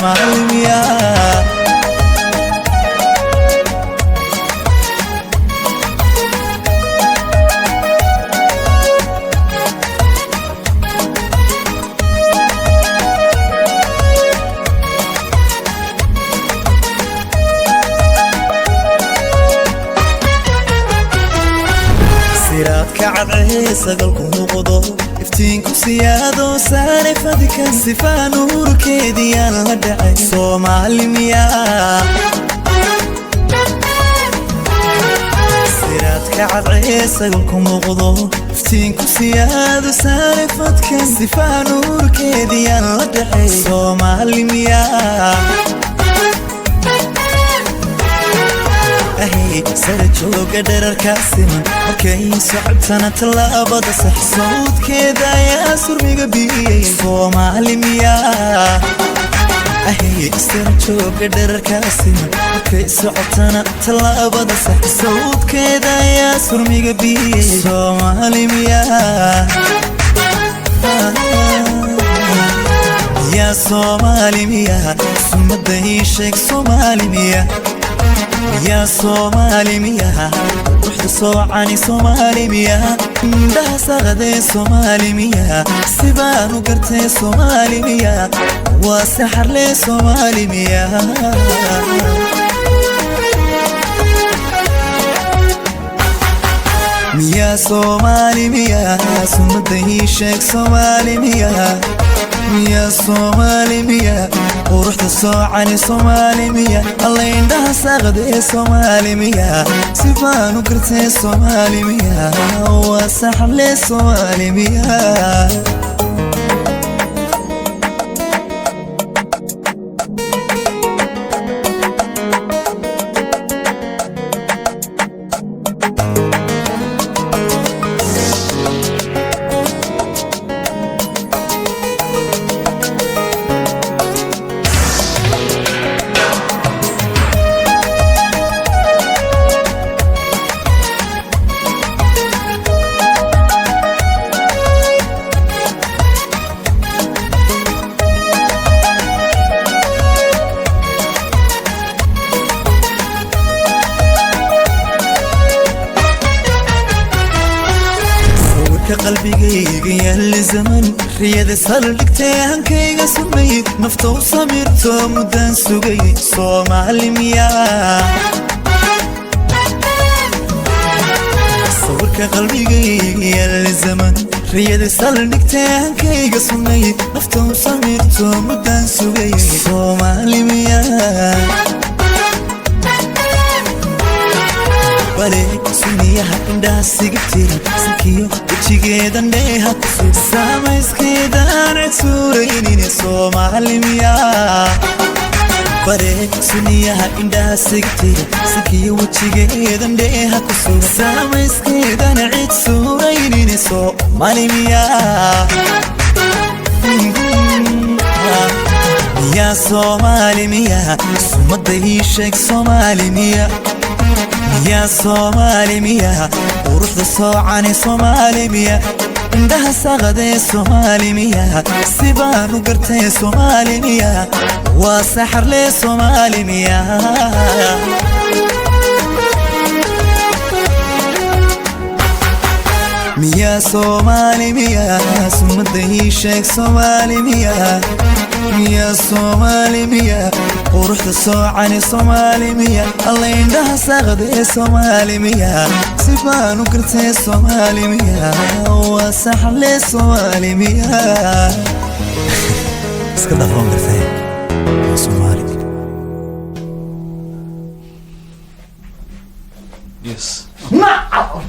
Soomaali miyaa? Siraadka cadcee sagalku muuqdo, iftiinku siyaado saare fadka, sifaa nuurkeediyaan la dhacay. Soomaali miyaa? Siraadka cadcee sagalku muuqdo, iftiinku siyaado saare fadka, sifaa nuurkeediyaan la dhacay. Soomaali miyaa? Ahay, sara jooga dherarkaa siman, markay socotana tallaabada sax, sawdkeeda ayaa surmiga biyey. Soomaali miyaa? Ahay, sara jooga dherarkaa siman, markay socotana tallaabada sax, sawdkeeda ayaa surmiga biyey. Soomaali miyaa? Yaa Soomaali miyaa? Sumada ii sheeg, Soomaali miyaa? Yaa Soomaali miyaa? Quruxda soocani Soomaali miyaa? Indhaha saqadee Soomaali miyaa? Sibaan u gartee Soomaali miyaa? Waa saxarlee Soomaali miyaa? Miyaa Soomaali miyaa? Sumada ii sheeg, Soomaali miyaa? Miyaa Soomaali miyaa? Quruxda soocani Soomaali miyaa? Alla, indhaha saaqadee Soomaali miyaa? Sifaan u gartee Soomaali miyaa? Waa saxarlee Soomaali miyaa? Sawirka qalbigayga yaalla zaman, riyada saldhigtay, hankayga sumay, nafta u samirto muddaan sugay. Soomaali miyaa? Sawirka qalbigayga yaalla zaman, riyada saldhigtay, hankayga sumay, nafta u samirto muddaan sugay. Soomaali miyaa? Bale suniyaha indhaha sigibtira, sankiyo wejigeedan dheeha kusug, saamayskeedaan cid suuraynine. Soomaali miyaa? Bare suniyaha indhaha sigibtira, sankiyo wejigeedan dheeha kusug, saamayskeedan cid suuraynine. Soomaali miyaa? Miyaa Soomaali miyaa? Sumada ii sheeg, Soomaali miyaa? Miyaa Soomaali miyaa? Quruxda soocani Soomaali miyaa? Indhaha saqadee Soomaali miyaa? Sibaan u gartee Soomaali miyaa? Waa saxarlee Soomaali miyaa? Miyaa Soomaali miyaa? Sumada ii sheeg, Soomaali miyaa? Miyaa Soomaali miyaa? Quruxda soocani Soomaali miyaa? Alla, indhaha saqadee Soomaali miyaa? Sibaan u gartee Soomaali miyaa? Waa saxarlee Soomaali miyaa? Iska dhafroon gartee, waa Soomaali. Yes. Nacam.